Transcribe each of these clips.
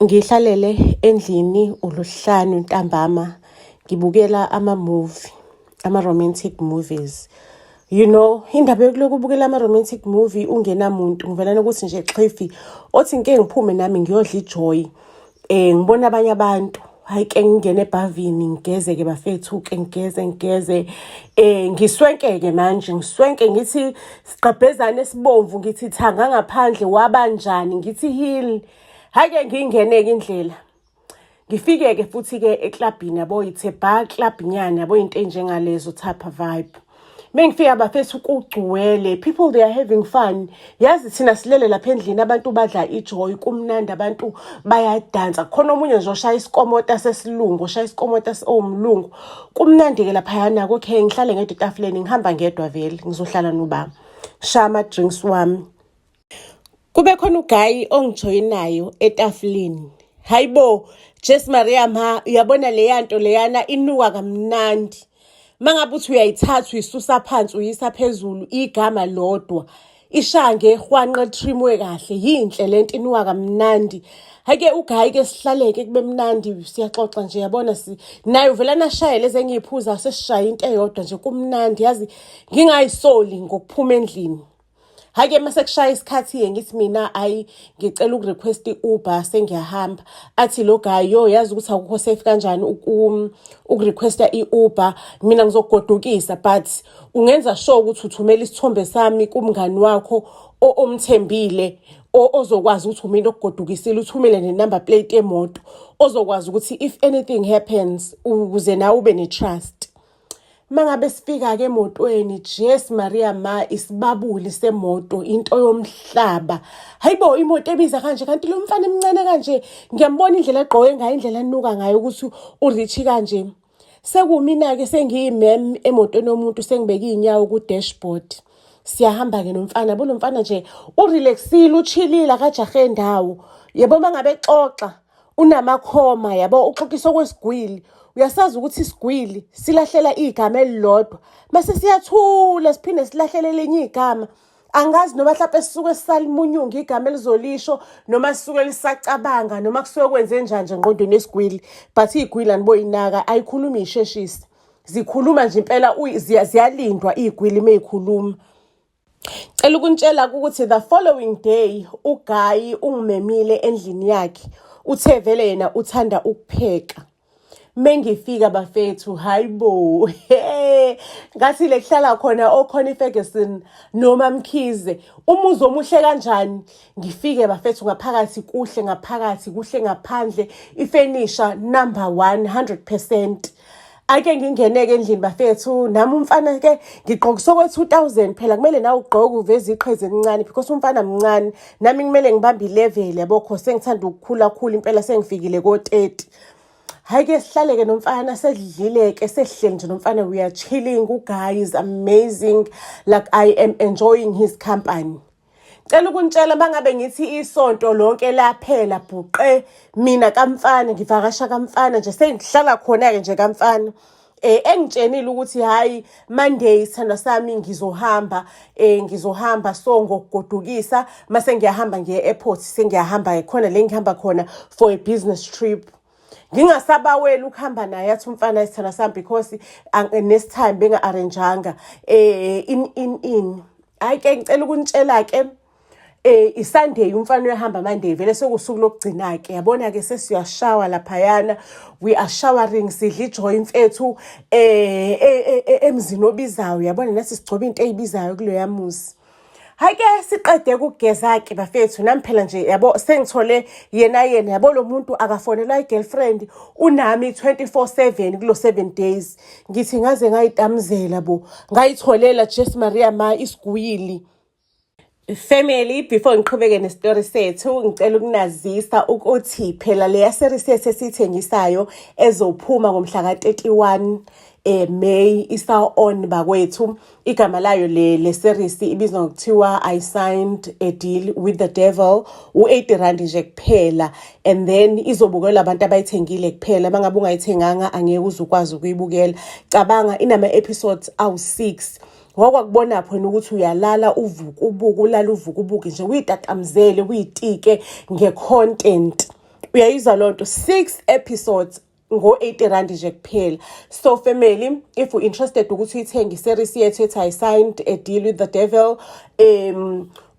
Ngihlalele endlini uLwesihlanu ntambama ngibukela ama-movie, ama-romantic movies. Indaba yokulokhu ubukela ama-romantic movie ungenamuntu, ngivelane ukuthi nje xhifi, othi ngike ngiphume nami ngiyodla i-joy. Ngibone abanye abantu. Hhayi-ke ngingene ebhavini ngigeze-ke bafethu-ke ngigeze ngigeze. Ngiswenke-ke manje, ngiswenke ngithi sigqebhezane esibomvu, ngithi thanga ngaphandle wabanjani, ngithi heel. Hhayi-ke ngiyingene-ke indlela. Ngifike-ke futhi-ke eklabhini yabo, it's a bar club nyana yabo, into ey'njengalezo type of vibe. Mengifika bafethu kugcwele, people they are having fun. Yazi thina silele lapha endlini, abantu badla i-joy, kumnandi, abantu bayadansa. Khona omunye nje oshaya isikomota sesilungu, oshaya isikomota owumlungu. Kumnandi-ke laphayana-ke, okay, ngihlale ngedwa etafuleni, ngihamba ngedwa vele, ngizohlala nobaba. Ngishaya ama-drinks wami. Kube khona u-guy ongijoyinayo etafuleni. Hayi bo, Jesu Maria ma, uyabona leya nto leyana inuka kamnandi. Mangabe uthi uyayithatha uyisusa phansi uyisa phezulu igama lodwa. Ishaya ngehwanqa elitrimwe kahle, yinhle lento inuka kamnandi. Hhayi-ke u-guy-ke sihlaleke kube mnandi, siyaxoxa nje yabona si naye uvelana ashaye lezi engiy'phuzayo, sesishaya into eyodwa nje kumnandi, yazi ngingay'soli ngokuphuma endlini. Hhayi-ke mase kushaya isikhathi-ke ngithi mina hhayi ngicela uku-request i-Uber sengiyahamba. Athi lo guy, yo yazi ukuthi akukho safe kanjani uku-requesta i-Uber, mina ngizokugodukisa but ungenza sure ukuthi uthumela isithombe sami kumngani wakho omthembile, ozokwazi ukuthi umina okugodukisile, uthumele ne-number plate yemoto, ozokwazi ukuthi if anything happens ukuze nawe ube ne-trust. Mangabe sifika-ke emotweni, Jesu Maria ma, isibabuli semoto, into yomhlaba. Hayibo, imoto ebiza kanje, kanti lo mfana emncane kanje, ngiyambona indlela agqoke ngayo, indlela anuka ngayo ukuthi u-rich kanje. Sekumina-ke sengiyimem emotweni yomuntu, sengibeke iy'nyawo ku-dashboard. Siyahamba-ke nomfana, yabo lo mfana nje u-relaxile, uchillile, akajahe ndawo. Yabo uma ngabe exoxa unamakhoma, yabo, uxoxisa okwesigwili. Uyasazi ukuthi isigwili silahlela igama elilodwa mase siyathula, siphinde silahlele elinye igama. Angazi noma hlampe sisuke sisalimunyunga igama elizolisho, noma sisuke lisacabanga, noma kusuke kwenze njani nje engqondweni yesigwili, but iy'gwili aniboyinaka, ayikhulumi isheshise, zikhuluma nje impela, ziyalindwa iy'gwili uma y'khuluma. Cela ukunitshela ukuthi the following day u-guy ungimemile endlini yakhe, uthe vele yena uthanda ukupheka. Mengifika bafethu, hayi bo, he ngathi le kuhlala khona okhona iFerguson noma Mkhize, umuzi omuhle kanjani. Ngifike bafethu ngaphakathi kuhle, ngaphakathi kuhle, ngaphandle ifenisha number 100%. Ake ngingeneke endlini bafethu, nami umfana ke ngigqokisa okwe-2000 phela, kumele nawe ugqoke uveze iqhezi elincane because umfana mncane, nami kumele ngibambe i-level yabo, kho sengithanda ukukhula khulu impela, sengifikile ko-30. Hhayi-ke sihlaleke nomfana, sedlile-ke, sesihleli nje nomfana, we are chilling, u-guy is amazing, like I am enjoying his company. Cela ukunitshela bangabe ngithi isonto lonke laphela bhuqe mina kamfana, ngivakasha kamfana nje, sengihlala khona-ke nje kamfana. Engitshenile ukuthi hayi Monday sithandwa sami ngizohamba, ngizohamba so ngokugodukisa, mase ngiyahamba ngiye airport, sengiyahamba khona le ngihamba khona for a business trip. Ngingasabaweli ukuhamba naye, athi umfana isithandwa sami because next time benga-arrangeanga in in in. Hhayi ke ngicela ukunitshela ke, iSunday umfana uyahamba Monday, vele sekusuku lokugcina ke, yabona ke sesiyashawa laphayana, we are showering, sidla i-joy mfethu emzini obizayo, yabona nathi sigcoba into eyibizayo kuloya muzi. Hhayi ke siqede ukugeza-ke bafethu, nami phela nje yabo sengithole yena yena, yabo lo muntu akafonelwa i-girlfriend, unami 24/7 kulo 7 days. Ngithi ngaze ngayitamzela bo, ngayitholela Jesu Maria ma isigwili. Family, before ngiqhubeke nesitori sethu, ngicela ukunazisa ukuthi phela leya series yethu esiyithengisayo ezophuma ngomhla ka-31 May isa on bakwethu. Igama layo le series ibizwa ngokuthiwa I Signed a Deal with the Devil, u-80 rand nje kuphela, and then izobukelwa abantu abayithengile kuphela. Mangabe ungayithenganga angeke uze ukwazi ukuyibukela. Cabanga inama episodes awu-6, wakwakubona phela ukuthi uyalala uvuka ubuke, ulala uvuka ubuke nje, uyitatamzele uyitike nge-content. Uyayizwa loo nto? Six episodes ngo-R80 nje kuphela. So family, if you interested ukuthi uyithenge i-series yethu ethi "I Signed a Deal with the Devil",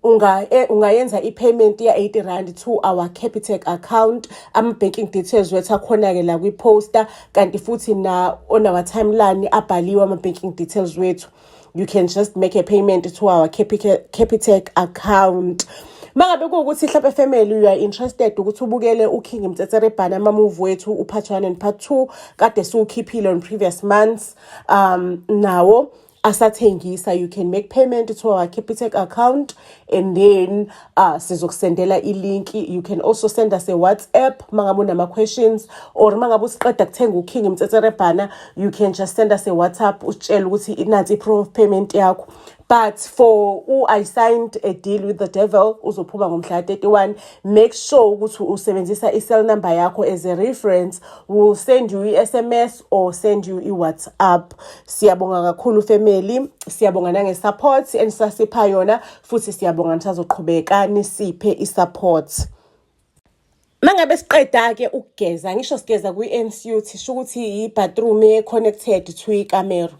ungayenza i-payment ya-R80 to our Capitec account. Ama-banking details wethu akhona-ke la kwi-poster, kanti futhi na on our timeline abhaliwe ama-banking details wethu. You can just make a payment to our Capitec account. Mangabe kuwukuthi mhlawumbe, family, you are interested ukuthi ubukele uKing Mtsetserebhana, ama-movie wethu u-part 1 and part 2 kade siwukhiphile on previous months, nawo asathengisa. You can make payment to our Capitec account and then sizokusendela i-link. You can also send us a WhatsApp mangabe unama-questions, or mangabe usiqeda kuthenga uKing Mtsetserebhana, you can just send us a WhatsApp usitshele ukuthi nansi i-proof of payment yakho. But for u-I Signed a Deal with the Devil, uzophuma ngomhla 31. Make sure ukuthi usebenzisa i-cell number yakho as a reference. We'll send you i-SMS or send you i-WhatsApp. Siyabonga kakhulu, family. Siyabonga nange-support enisasipha yona, futhi siyabonga nisazoqhubeka nisiphe i-support. Mangabe siqeda-ke ukugeza, ngisho sigeza kwi-ensuite, sho ukuthi i-bathroom e-connected to ikamero.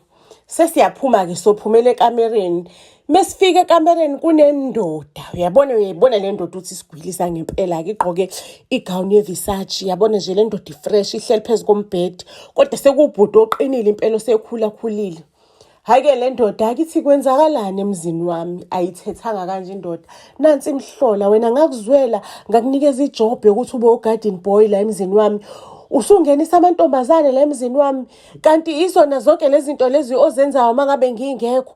Sesiyaphuma-ke, sophumela ekamereni. Mesifika ekamereni kunendoda, uyabona, uyayibona le ndoda ukuthi isigwilisa ngempela-ke, igqoke igawuni ye-Versace. Yabona nje le ndoda i-fresh, ihleli phezu kombhede, kodwa sekuwubhuti oqinile impela, osekhula khulile. Hhayi-ke le ndoda akithi, "Kwenzakalani emzini wami?" Ayithethanga kanje indoda. "Nansi imhlola wena, ngakuzwela, ngakunikeza i-job yokuthi ube u-garden boy la emzini wami. Usungenisa amantombazane la emzini wami, kanti izona zonke lezi zinto lezi ozenzayo uma ngabe ngingekho.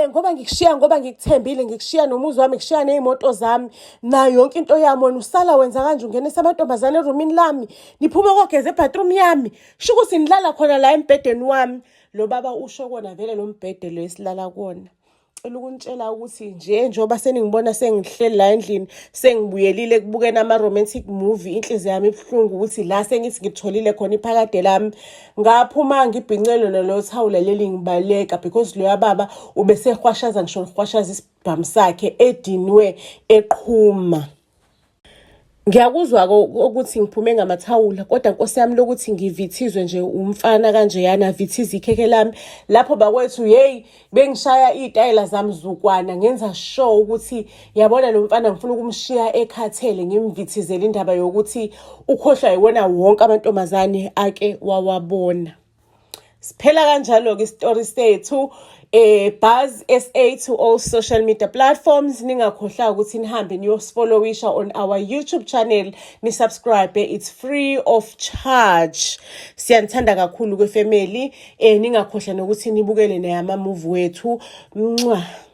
Ngoba ngikushiya, ngoba ngikuthembile, ngikushiya nomuzi wami, ngikushiya ney'moto zami, nayo yonke into yami, wena usala wenza kanje, ungenisa amantombazane erumini lami, niphume kogeza e-bathroom yami, sho ukuthi nilala khona la embhedeni wami." Lo baba usho kona vele lo mbhede lo esilala kuwona. Cela ukunitshela ukuthi nje njengoba seningibona sengihleli la endlini, sengibuyelile ekubukeni ama-romantic movie, inhliziyo yami ibuhlungu ukuthi la sengithi ngitholile khona iphakade lami. Ngaphuma ngibhincele nalo thawula leli, ngibaleka, because loya baba ubesehwashaza, ngisho hwashaza isibhamu sakhe, edinwe eqhuma. Ngiyakuzwa-ke ukuthi ngiphume ngamathawula, kodwa nkosi yami, lokuthi ngivithizwe nje umfana kanjeyana, avithize ikhekhe lami lapho bakwethu, yeyi, bengishaya iy'tayela zami zukwana, ngenza sure ukuthi yabona lo mfana ngifuna ukumshiya ekhathele, ngimvithizele indaba yokuthi ukhohlwa yiwona wonke amantombazane ake wawabona. Siphela kanjalo-ke isitori sethu. Buzz SA to all social media platforms. Ningakhohlwa ukuthi nihambe niyosifollowisha on our YouTube channel, ni-subscribe, it's free of charge. Siyanithanda kakhulu kwe-family. Ningakhohlwa nokuthi nibukele neyama-movie wethu. Mwah.